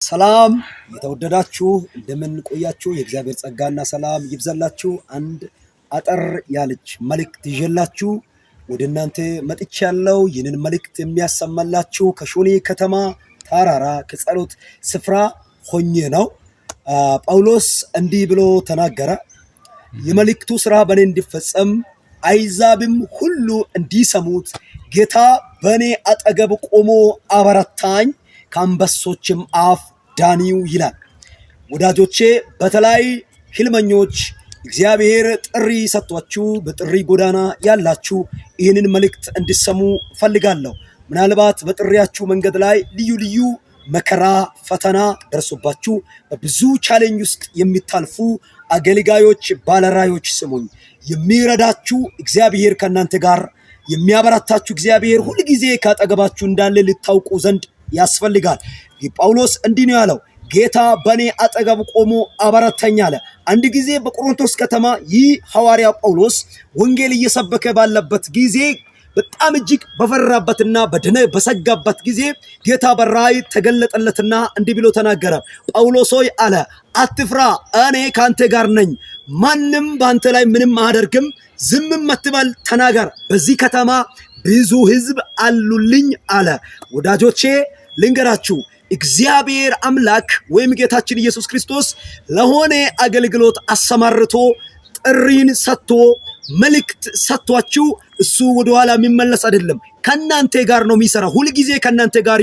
ሰላም የተወደዳችሁ እንደምን ቆያችሁ? የእግዚአብሔር ጸጋና ሰላም ይብዛላችሁ። አንድ አጠር ያለች መልእክት ይዤላችሁ ወደ እናንተ መጥቻለሁ። ይህንን መልእክት የሚያሰማላችሁ ከሾኔ ከተማ ተራራ ከጸሎት ስፍራ ሆኜ ነው። ጳውሎስ እንዲህ ብሎ ተናገረ። የመልእክቱ ሥራ በእኔ እንዲፈጸም አሕዛብም ሁሉ እንዲሰሙት ጌታ በእኔ አጠገብ ቆሞ አበረታኝ፣ ከአንበሶችም አፍ ዳኒው ይላል። ወዳጆቼ በተለይ ህልመኞች እግዚአብሔር ጥሪ ሰጥቷችሁ በጥሪ ጎዳና ያላችሁ ይህንን መልእክት እንዲሰሙ ፈልጋለሁ። ምናልባት በጥሪያችሁ መንገድ ላይ ልዩ ልዩ መከራ፣ ፈተና ደርሶባችሁ በብዙ challenge ውስጥ የሚታልፉ አገልጋዮች፣ ባለራዮች ስሙኝ። የሚረዳችሁ እግዚአብሔር ከእናንተ ጋር የሚያበረታችሁ እግዚአብሔር ሁልጊዜ ካጠገባችሁ እንዳለ ልታውቁ ዘንድ ያስፈልጋል። ጳውሎስ እንዲህ ነው ያለው፣ ጌታ በእኔ አጠገብ ቆሞ አበረታኝ አለ። አንድ ጊዜ በቆሮንቶስ ከተማ ይህ ሐዋርያ ጳውሎስ ወንጌል እየሰበከ ባለበት ጊዜ በጣም እጅግ በፈራበትና በደነ በሰጋበት ጊዜ ጌታ በራእይ ተገለጠለትና እንዲህ ብሎ ተናገረ። ጳውሎስ ሆይ አለ፣ አትፍራ፣ እኔ ከአንተ ጋር ነኝ። ማንም በአንተ ላይ ምንም አያደርግም። ዝምም አትበል፣ ተናገር። በዚህ ከተማ ብዙ ሕዝብ አሉልኝ አለ። ወዳጆቼ ልንገራችሁ፣ እግዚአብሔር አምላክ ወይም ጌታችን ኢየሱስ ክርስቶስ ለሆነ አገልግሎት አሰማርቶ ጥሪን ሰጥቶ መልእክት ሰጥቷችሁ እሱ ወደኋላ የሚመለስ አይደለም። ከእናንተ ጋር ነው የሚሰራ። ሁልጊዜ ከእናንተ ጋር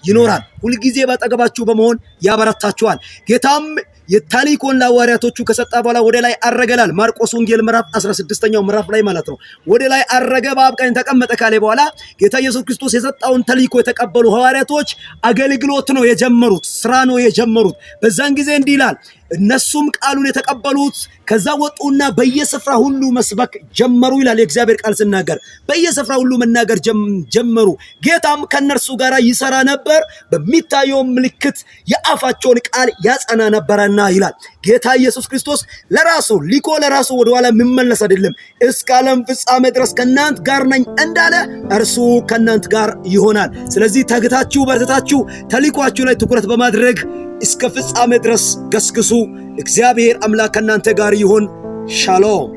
ይኖራል። ሁልጊዜ ባጠገባችሁ በመሆን ያበረታችኋል። ጌታም የተልእኮን ለሐዋርያቶቹ ከሰጠ በኋላ ወደ ላይ አረገላል። ማርቆስ ወንጌል ምዕራፍ 16ኛው ምዕራፍ ላይ ማለት ነው። ወደ ላይ አረገ፣ በአብ ቀኝ ተቀመጠ ካለ በኋላ ጌታ ኢየሱስ ክርስቶስ የሰጠውን ተልእኮ የተቀበሉ ሐዋርያቶች አገልግሎት ነው የጀመሩት፣ ስራ ነው የጀመሩት። በዛን ጊዜ እንዲህ ይላል፣ እነሱም ቃሉን የተቀበሉት ከዛ ወጡና በየስፍራ ሁሉ መስበክ ጀመሩ ይላል የእግዚአብሔር ቃል ስናገር፣ በየስፍራ ሁሉ መናገር ጀመሩ። ጌታም ከእነርሱ ጋር ይሰራ ነበር፣ በሚታየው ምልክት የአፋቸውን ቃል ያጸና ነበረና ይላል። ጌታ ኢየሱስ ክርስቶስ ለራሱ ሊኮ ለራሱ ወደኋላ የሚመለስ አይደለም። እስከ ዓለም ፍጻሜ ድረስ ከእናንተ ጋር ነኝ እንዳለ እርሱ ከእናንተ ጋር ይሆናል። ስለዚህ ተግታችሁ በርትታችሁ ተልዕኳችሁ ላይ ትኩረት በማድረግ እስከ ፍጻሜ ድረስ ገስግሱ። እግዚአብሔር አምላክ ከእናንተ ጋር ይሁን። ሻሎም።